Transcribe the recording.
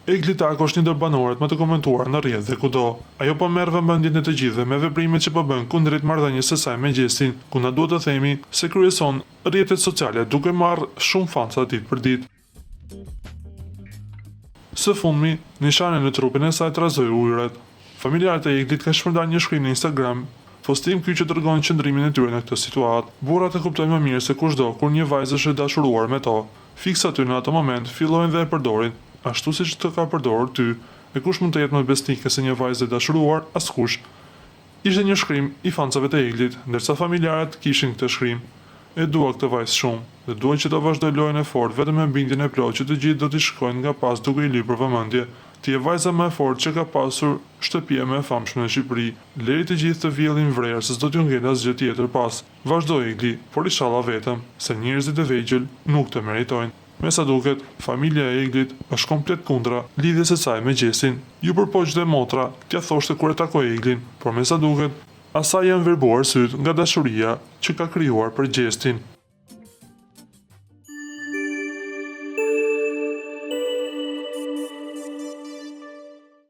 Egli Tako është një ndër banoret më të komentuara në rrjet dhe kudo. Ajo po merr vëmendjen e të gjithëve me veprimet që po bën kundrejt marrëdhënies së saj me Gjestin, ku na duhet të themi se kryeson rrjetet sociale duke marrë shumë fansa ditë për ditë. Së fundmi, nishani në trupin e saj trazoi ujërat. Familjarët e Eglit kanë shpërndarë një shkrim në Instagram, postim ky që tregon qëndrimin e tyre në këtë situatë. Burrat e kuptojnë më mirë se kushdo kur një vajzë është e dashuruar me to. Fiks aty në atë moment fillojnë dhe e përdorin, ashtu siç të ka përdorur ty. E kush mund të jetë më besnike se një vajzë e dashuruar, askush. Ishte një shkrim i fansave të Eglit, ndërsa familjarët kishin këtë shkrim. E dua këtë vajzë shumë, dhe dua që ta vazhdojë lojën e fortë vetëm me bindjen e plotë që të gjithë do t'i shkojnë nga pas duke i lypur vëmendje. Ti je vajza më e fortë që ka pasur shtëpia më e famshme në Shqipëri. Leri të gjithë të vjellin vrer se s'do t'ju ngelë asgjë tjetër pas. Vazhdo Egli, por ishalla vetëm, se njerëzit e vegjël nuk të meritojnë. Me sa duket, familja e Eglit është komplet kundra lidhjes së saj me Gjestin. Iu përpoq dhe motra t'ia thoshte kur e takoi Eglin, por me sa duket, asaj i janë verbuar sytë nga dashuria që ka krijuar për Gjestin.